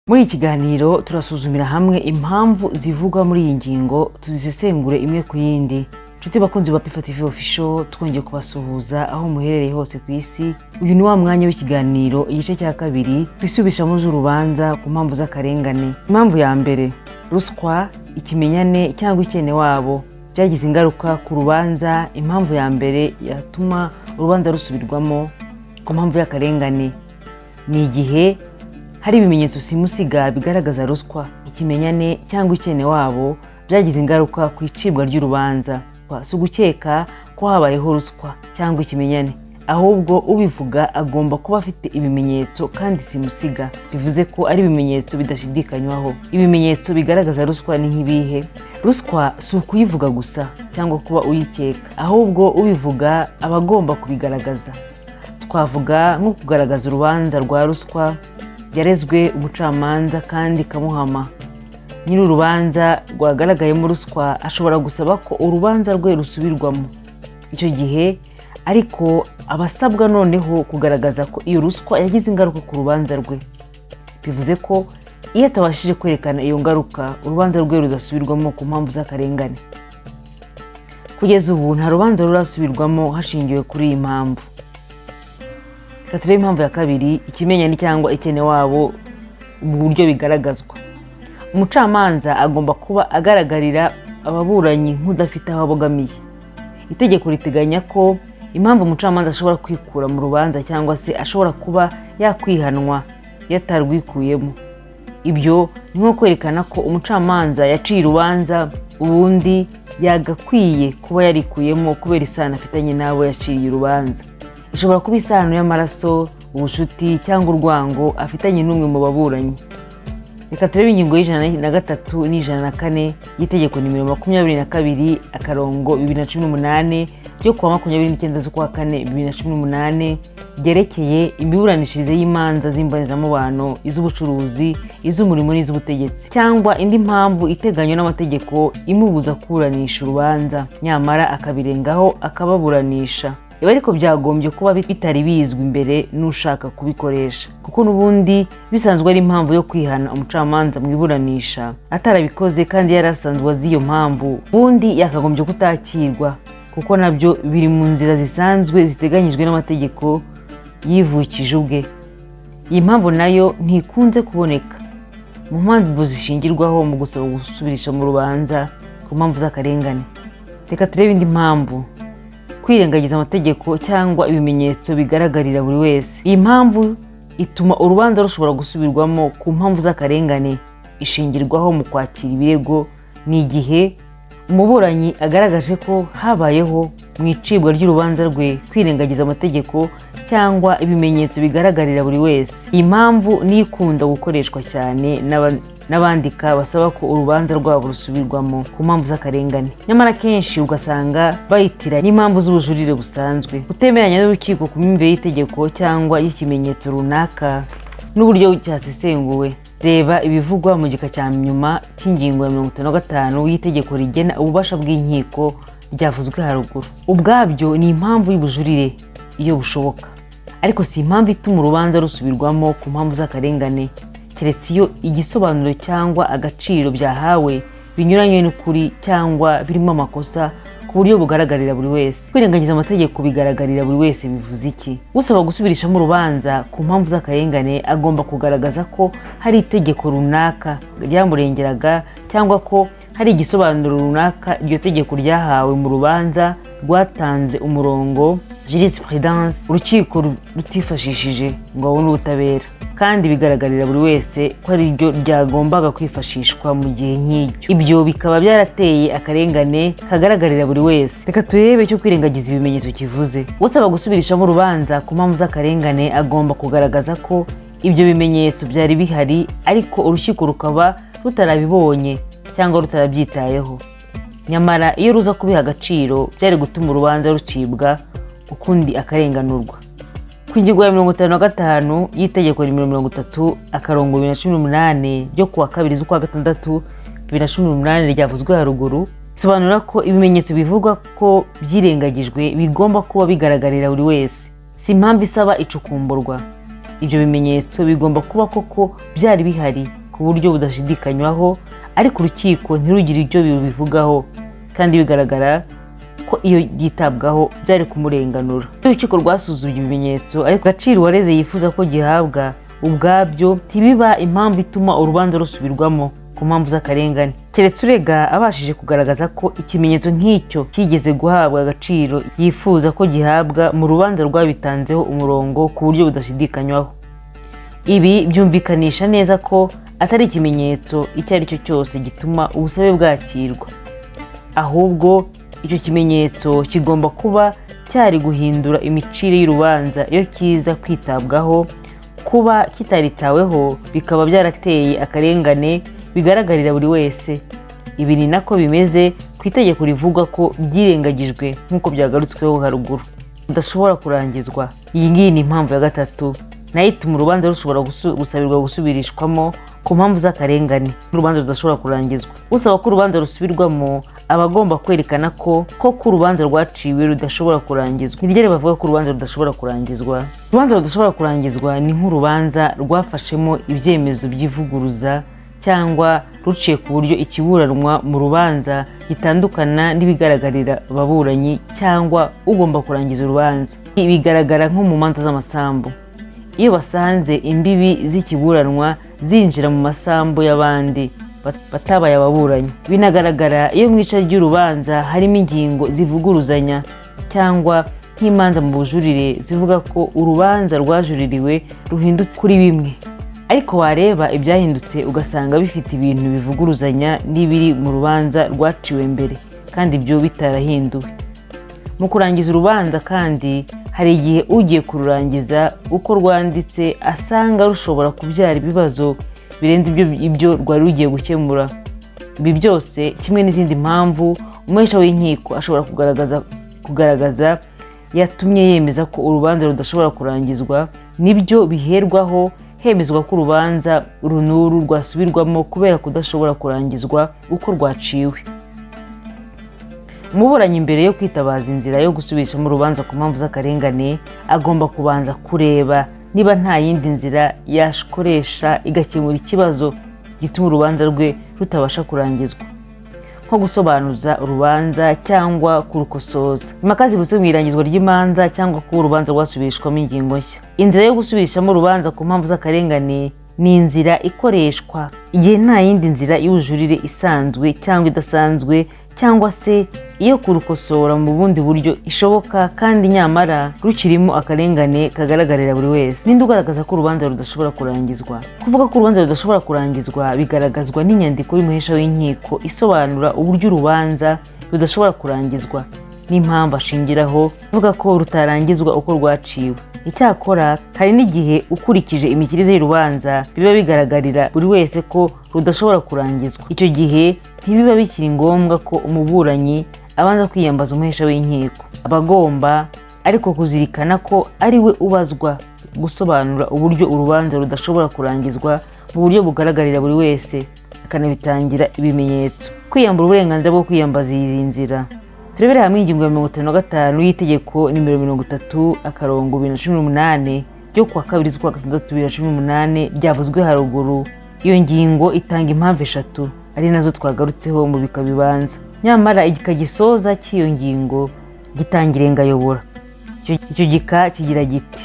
Muri iki kiganiro turasuzumira hamwe impamvu zivugwa muri iyi ngingo, tuzisesengure imwe ku yindi. Nshuti bakunzi ba Pifa TV Official, twongeye kubasuhuza aho muherereye hose ku isi. Uyu ni wa mwanya w'ikiganiro, igice cya kabiri, twisubishamo z'urubanza ku mpamvu z'akarengane. Impamvu ya mbere: ruswa, ikimenyane cyangwa icyenewabo byagize ingaruka ku rubanza. Impamvu ya mbere yatuma urubanza rusubirwamo ku mpamvu y'akarengane ni igihe hari ibimenyetso simusiga bigaragaza ruswa, ikimenyane cyangwa icyenewabo byagize ingaruka ku icibwa ry'urubanza. Si ugukeka ko habayeho ruswa cyangwa ikimenyane, ahubwo ubivuga agomba kuba afite ibimenyetso kandi simusiga, bivuze ko ari ibimenyetso bidashidikanywaho. Ibimenyetso bigaragaza ruswa ni nk'ibihe? Ruswa si ukuyivuga gusa cyangwa kuba uyikeka, ahubwo ubivuga aba agomba kubigaragaza. Twavuga nko kugaragaza urubanza rwa ruswa yarezwe umucamanza kandi ikamuhama. Nyiri urubanza rwagaragayemo ruswa ashobora gusaba ko urubanza rwe rusubirwamo. Icyo gihe ariko aba asabwa noneho kugaragaza ko iyo ruswa yagize ingaruka ku rubanza rwe. Bivuze ko iyo atabashije kwerekana iyo ngaruka, urubanza rwe rudasubirwamo ku mpamvu z'akarengane. Kugeza ubu nta rubanza rurasubirwamo hashingiwe kuri iyi mpamvu. Reka turebe impamvu ya kabiri: ikimenyane cyangwa icyenewabo mu buryo bigaragazwa. Umucamanza agomba kuba agaragarira ababuranyi nk'udafite aho abogamiye. Itegeko riteganya ko impamvu umucamanza ashobora kwikura mu rubanza cyangwa se ashobora kuba yakwihanwa iyo atarwikuyemo. Ibyo ni nko kwerekana ko umucamanza yaciye urubanza ubundi yagakwiye kuba yarikuyemo kubera isano afitanye n'abo yaciriye urubanza. Ishobora kuba isano y'amaraso, ubucuti cyangwa urwango afitanye n'umwe mu baburanyi. Reka turebe ingingo ya 103 na 104 y'itegeko nimero 22/2018 ryo kuwa 29 z'ukwa kane 2018, ryerekeye imiburanishirize y'imanza z'imbonezamubano, iz'ubucuruzi, iz'umurimo n'iz'ubutegetsi, cyangwa indi mpamvu iteganywa n'amategeko imubuza kuburanisha urubanza, nyamara akabirengaho akababuranisha. Ibi ariko byagombye kuba bitari bizwi mbere n'ushaka kubikoresha, kuko n'ubundi bisanzwe ari impamvu yo kwihana umucamanza mu iburanisha. Atarabikoze kandi yari asanzwe azi iyo mpamvu, ubundi yakagombye kutakirwa, kuko nabyo biri mu nzira zisanzwe ziteganyijwe n'amategeko yivukije ubwe. Iyi mpamvu nayo ntikunze kuboneka mu mpamvu zishingirwaho mu gusaba gusubirisha mu rubanza ku mpamvu z'akarengane. Reka turebe indi mpamvu: kwirengagiza amategeko cyangwa ibimenyetso bigaragarira buri wese. Iyi mpamvu ituma urubanza rushobora gusubirwamo ku mpamvu z'akarengane ishingirwaho mu kwakira ibirego ni igihe umuburanyi agaragaje ko habayeho mu icibwa ry'urubanza rwe kwirengagiza amategeko cyangwa ibimenyetso bigaragarira buri wese. Iyi mpamvu niyo ikunda gukoreshwa cyane n'abandika basaba ko urubanza rwabo rusubirwamo ku mpamvu z'akarengane, nyamara akenshi ugasanga bayitira n'impamvu z'ubujurire busanzwe: kutemeranya n'urukiko ku myumvire y'itegeko cyangwa y'ikimenyetso runaka n'uburyo cyasesenguwe. Reba ibivugwa mu gika cya nyuma cy'ingingo ya 55 y'itegeko rigena ububasha bw'inkiko ryavuzwe haruguru. Ubwabyo ni impamvu y'ubujurire iyo bushoboka, ariko si impamvu ituma urubanza rusubirwamo ku mpamvu z'akarengane, keretse iyo igisobanuro cyangwa agaciro byahawe binyuranye n'ukuri cyangwa birimo amakosa ku buryo bugaragarira buri wese. Kwirengagiza amategeko bigaragarira buri wese bivuze iki? Usaba gusubirishamo urubanza ku mpamvu z'akarengane agomba kugaragaza ko hari itegeko runaka ryamurengeraga cyangwa ko hari igisobanuro runaka iryo tegeko ryahawe mu rubanza rwatanze umurongo, jurisprudence, urukiko rutifashishije ngo babone ubutabera, kandi bigaragarira buri wese ko ari ryo ryagombaga kwifashishwa mu gihe nk'icyo, ibyo bikaba byarateye akarengane kagaragarira buri wese. Reka turebe icyo kwirengagiza ibimenyetso kivuze. Usaba gusubirishamo urubanza ku mpamvu z'akarengane agomba kugaragaza ko ibyo bimenyetso byari bihari, ariko urukiko rukaba rutarabibonye cyangwa rutarabyitayeho, nyamara iyo ruza kubiha agaciro byari gutuma urubanza rucibwa ukundi akarenganurwa. Ku ngingo ya 55 y'itegeko nimero 30/2018 ryo kuwa 2 z'ukwa gatandatu 2018 ryavuzwe haruguru, bisobanura ko ibimenyetso bivugwa ko byirengagijwe bigomba kuba bigaragarira buri wese. Si impamvu isaba icukumburwa. Ibyo bimenyetso bigomba kuba koko byari bihari ku buryo budashidikanywaho, ariko urukiko ntirugire ibyo bibivugaho kandi bigaragara ko iyo byitabwaho byari kumurenganura. Iyo urukiko rwasuzumye ibimenyetso ariko agaciro uwareze yifuza ko gihabwa, ubwabyo ntibiba impamvu ituma urubanza rusubirwamo ku mpamvu z'akarengane, keretse urega abashije kugaragaza ko ikimenyetso nk'icyo cyigeze guhabwa agaciro yifuza ko gihabwa mu rubanza rwabitanzeho umurongo ku buryo budashidikanywaho. Ibi byumvikanisha neza ko atari ikimenyetso icyo ari cyo cyose gituma ubusabe bwakirwa, ahubwo icyo kimenyetso kigomba kuba cyari guhindura imicire y'urubanza iyo kiza kwitabwaho. Kuba kitaritaweho bikaba byarateye akarengane bigaragarira buri wese. Ibi ni nako bimeze ku itegeko rivuga ko byirengagijwe nk'uko byagarutsweho haruguru rudashobora kurangizwa. Iyi ngiyi ni impamvu ya gatatu nayo ituma urubanza rushobora gusabirwa gusubirishwamo ku mpamvu z'akarengane. Urubanza rudashobora kurangizwa, usaba ko urubanza rusubirwamo aba agomba kwerekana ko koko urubanza rwaciwe rudashobora kurangizwa. Ni ryari bavuga ko urubanza rudashobora kurangizwa? Urubanza rudashobora kurangizwa ni nk'urubanza rwafashemo ibyemezo by'ivuguruza cyangwa ruciye ku buryo ikiburanwa mu rubanza gitandukana n'ibigaragarira ababuranyi cyangwa ugomba kurangiza urubanza. Ibi bigaragara nko mu manza z'amasambu, iyo basanze imbibi z'ikiburanwa zinjira mu masambu y'abandi batabaye ababuranyi. Binagaragara iyo mu ica ry'urubanza harimo ingingo zivuguruzanya, cyangwa nk'imanza mu bujurire zivuga ko urubanza rwajuririwe ruhindutse kuri bimwe, ariko wareba ibyahindutse ugasanga bifite ibintu bivuguruzanya n'ibiri mu rubanza rwaciwe mbere kandi ibyo bitarahinduwe. Mu kurangiza urubanza kandi, hari igihe ugiye kururangiza uko rwanditse asanga rushobora kubyara ibibazo birenze ibyo rwari rugiye gukemura. Ibi byose kimwe n'izindi mpamvu umuhesha w'inkiko ashobora kugaragaza yatumye yemeza ko urubanza rudashobora kurangizwa, nibyo biherwaho hemezwa ko urubanza uru n'uru rwasubirwamo kubera kudashobora kurangizwa uko rwaciwe. Umuburanyi mbere yo kwitabaza inzira yo gusubirishamo urubanza ku mpamvu z'akarengane, agomba kubanza kureba niba nta yindi nzira yakoresha igakemura ikibazo gituma urubanza rwe rutabasha kurangizwa, nko gusobanuza urubanza cyangwa kurukosoza, impaka zivutse mu irangizwa ry'imanza, cyangwa kuba urubanza rwasubirishwamo ingingo nshya. Inzira yo gusubirishamo urubanza ku mpamvu z'akarengane ni inzira ikoreshwa igihe nta yindi nzira y'ubujurire isanzwe cyangwa idasanzwe, cyangwa se iyo kurukosora mu bundi buryo ishoboka, kandi nyamara rukirimo akarengane kagaragarira buri wese. Ninde ugaragaza ko urubanza rudashobora kurangizwa? Kuvuga ko urubanza rudashobora kurangizwa bigaragazwa n'inyandiko y'umuhesha w'inkiko isobanura uburyo urubanza rudashobora kurangizwa n'impamvu ashingiraho avuga ko rutarangizwa uko rwaciwe. Icyakora hari n'igihe ukurikije imikirize y'urubanza biba bigaragarira buri wese ko rudashobora kurangizwa. Icyo gihe ntibiba bikiri ngombwa ko umuburanyi abanza kwiyambaza umuhesha w'inkiko. Aba agomba ariko kuzirikana ko ari we ubazwa gusobanura uburyo urubanza rudashobora kurangizwa mu buryo bugaragarira buri wese, akanabitangira ibimenyetso. Kwiyambura uburenganzira bwo kwiyambaza iyi nzira. Turebere hamwe ingingo ya 55 y'itegeko nimero 30/2018 ryo kuwa 2 z'ukwa 6 2018 ryavuzwe haruguru. Iyo ngingo itanga impamvu eshatu ari nazo twagarutseho mu bika bibanza. Nyamara igika gisoza cy'iyo ngingo gitanga irengayobora. Icyo gika kigira giti: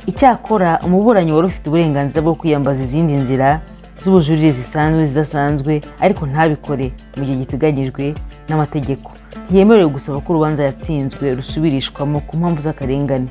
icyakora umuburanyi wari ufite uburenganzira bwo kwiyambaza izindi nzira z'ubujurire zisanzwe zidasanzwe, ariko ntabikore mu gihe giteganyijwe n'amategeko, ntiyemerewe gusaba ko urubanza yatsinzwe rusubirishwamo ku mpamvu z'akarengane.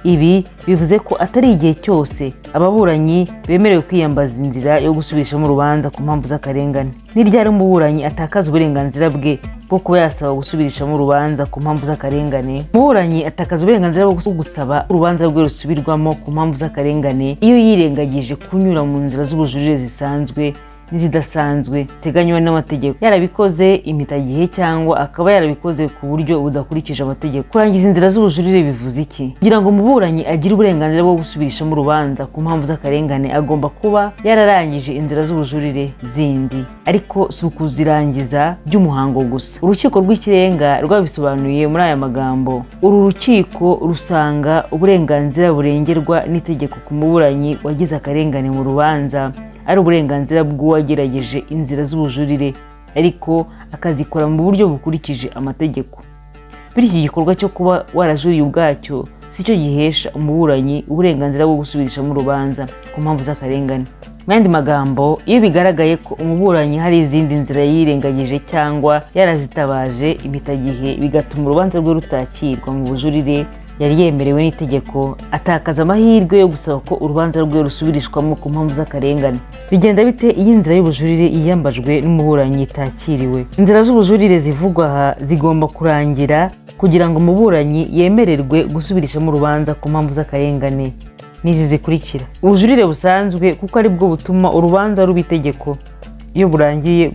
Ibi bivuze ko atari igihe cyose ababuranyi bemerewe kwiyambaza inzira yo gusubirishamo urubanza ku mpamvu z'akarengane. Ni ryari umuburanyi atakaza uburenganzira bwe bwo kuba yasaba gusubirishamo urubanza ku mpamvu z'akarengane? Umuburanyi atakaza uburenganzira bwo gusaba urubanza rwe rusubirwamo ku mpamvu z'akarengane iyo yirengagije kunyura mu nzira z'ubujurire zisanzwe n'izidasanzwe ziteganywa n'amategeko, yarabikoze impitagihe cyangwa akaba yarabikoze ku buryo budakurikije amategeko. Kurangiza inzira z'ubujurire bivuze iki? Kugira ngo umuburanyi agire uburenganzira bwo gusubirishamo urubanza ku mpamvu z'akarengane, agomba kuba yararangije inzira z'ubujurire zindi, ariko si ukuzirangiza by'umuhango gusa. Urukiko rw'Ikirenga rwabisobanuye muri aya magambo: "Uru rukiko rusanga uburenganzira burengerwa n'itegeko ku muburanyi wagize akarengane mu rubanza ari uburenganzira bw'uwagerageje inzira z'ubujurire, ariko akazikora mu buryo bukurikije amategeko. Bityo igikorwa cyo kuba warajuriye ubwacyo si cyo gihesha umuburanyi uburenganzira bwo gusubirishamo urubanza ku mpamvu z'akarengane." Mu yandi magambo, iyo bigaragaye ko umuburanyi hari izindi nzira yirengagije cyangwa yarazitabaje impitagihe, bigatuma urubanza rwe rutakirwa mu bujurire yari yemerewe n'itegeko, atakaza amahirwe yo gusaba ko urubanza rwe rusubirishwamo ku mpamvu z'akarengane. Bigenda bite iyo inzira y'ubujurire yiyambajwe n'umuburanyi itakiriwe? Inzira z'ubujurire zivugwa aha zigomba kurangira kugira ngo umuburanyi yemererwe gusubirishamo urubanza ku mpamvu z'akarengane n'izi zikurikira: ubujurire busanzwe, kuko ari bwo butuma urubanza ruba itegeko iyo burangiye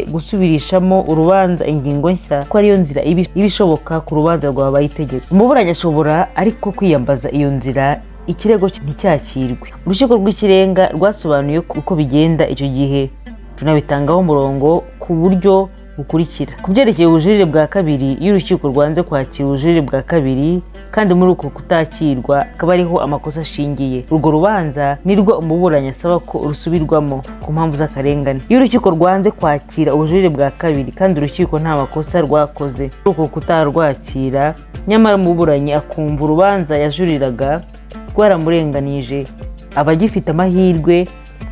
gusubirishamo urubanza ingingo nshya, ko ariyo nzira iba ishoboka ku rubanza rwabaye itegeko. Umuburanyi ashobora ariko kwiyambaza iyo nzira, ikirego nticyakirwe. Urukiko rw'Ikirenga rwasobanuye uko bigenda icyo gihe, runabitangaho umurongo ku buryo bukurikira. Ku byerekeye ubujurire bwa kabiri, iyo urukiko rwanze kwakira ubujurire bwa kabiri, kandi muri uko kutakirwa akaba ariho amakosa ashingiye, urwo rubanza nirwo umuburanyi asaba ko rusubirwamo ku mpamvu z'akarengane. Iyo urukiko rwanze kwakira ubujurire bwa kabiri kandi urukiko nta makosa rwakoze muri uko kutarwakira, nyamara umuburanyi akumva urubanza yajuriraga rwaramurenganije, aba agifite amahirwe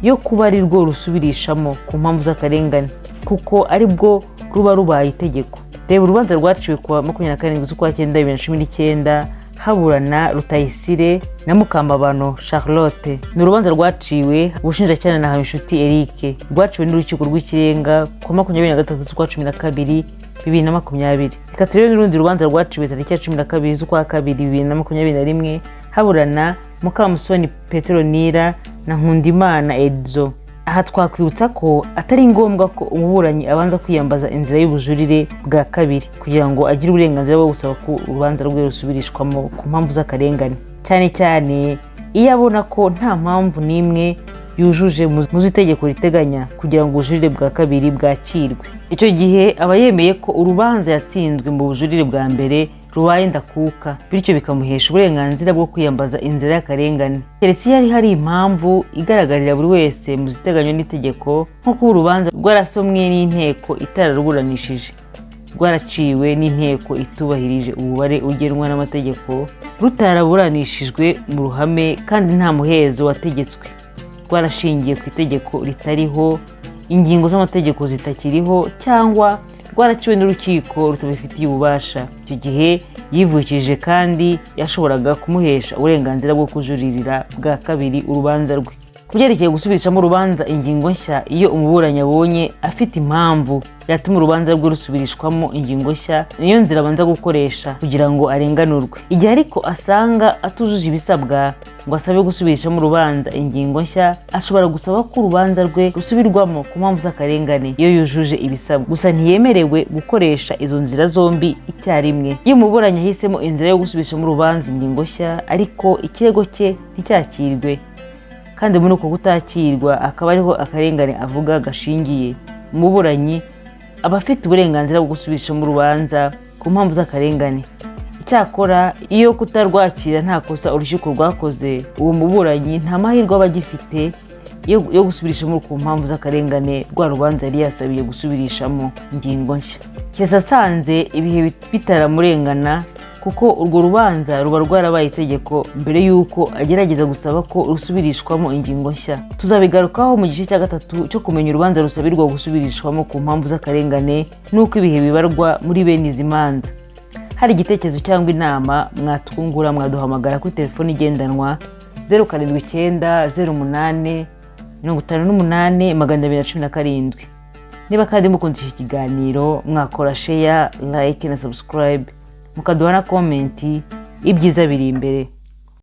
yo kuba ari rwo rusubirishamo ku mpamvu z'akarengane, kuko ari bwo ruba rubaye itegeko. Reba urubanza rwaciwe kuwa 27 z'ukwa 9 2019, haburana Rutayisire na Mukambabano Charlotte. Ni urubanza rwaciwe ubushinjacyaha na Habinshuti Eric, rwaciwe n'Urukiko rw'Ikirenga kuwa 23 z'ukwa 12 2020. Reka turebe n'urundi rubanza rwaciwe tariki ya 12 z'ukwa 2 2021, haburana Mukamusoni Petronira na Nkundimana Edzo. Aha twakwibutsa ko atari ngombwa ko umuburanyi abanza kwiyambaza inzira y'ubujurire bwa kabiri kugira ngo agire uburenganzira bwo gusaba ko urubanza rwe rusubirishwamo ku mpamvu z'akarengane, cyane cyane iyo abona ko nta mpamvu n'imwe yujuje mu zo itegeko riteganya kugira ngo ubujurire bwa kabiri bwakirwe. Icyo gihe aba yemeye ko urubanza yatsinzwe mu bujurire bwa mbere rubaye ndakuka, bityo bikamuhesha uburenganzira bwo kwiyambaza inzira y'akarengane, keretse iyo hari impamvu igaragarira buri wese mu ziteganywa n'itegeko, nko kuba urubanza rwarasomwe n'inteko itararuburanishije, rwaraciwe n'inteko itubahirije umubare ugenwa n'amategeko, rutaraburanishijwe mu ruhame kandi nta muhezo wategetswe, rwarashingiye ku itegeko ritariho, ingingo z'amategeko zitakiriho, cyangwa rwaraciwe n'urukiko rutabifitiye ububasha. Icyo gihe yivukije kandi yashoboraga kumuhesha uburenganzira bwo kujuririra bwa kabiri urubanza rwe. Ku byerekeye gusubirishamo urubanza ingingo nshya, iyo umuburanyi abonye afite impamvu yatuma urubanza rwe rusubirishwamo ingingo nshya, niyo nzira abanza gukoresha kugira ngo arenganurwe. Igihe ariko asanga atujuje ibisabwa ngo asabe gusubirishamo urubanza ingingo nshya, ashobora gusaba ko urubanza rwe rusubirwamo ku mpamvu z'akarengane iyo yujuje ibisabwa. Gusa ntiyemerewe gukoresha izo nzira zombi icyarimwe. Iyo umuburanyi ahisemo inzira yo gusubirishamo urubanza ingingo nshya, ariko ikirego cye nticyakirwe, kandi muri uko kutakirwa akaba ariho akarengane avuga gashingiye, umuburanyi aba afite uburenganzira bwo gusubirishamo urubanza ku mpamvu z'akarengane. Icyakora iyo kutarwakira nta kosa urukiko rwakoze, uwo muburanyi nta mahirwe aba agifite yo gusubirishamo ku mpamvu z'akarengane rwa rubanza yari yasabiye gusubirishamo ingingo nshya, keretse asanze ibihe bitaramurengana, kuko urwo rubanza ruba rwarabaye itegeko mbere y'uko agerageza gusaba ko rusubirishwamo ingingo nshya. Tuzabigarukaho mu gice cya gatatu cyo kumenya urubanza rusabirwa gusubirishwamo ku mpamvu z'akarengane n'uko ibihe bibarwa muri bene izi manza. Hari igitekerezo cyangwa inama mwatwungura, mwaduhamagara kuri telefoni igendanwa 079 08 58 217. Niba kandi mukunze iki kiganiro, mwakora share, like na subscribe, mukaduha na comment. Ibyiza biri imbere.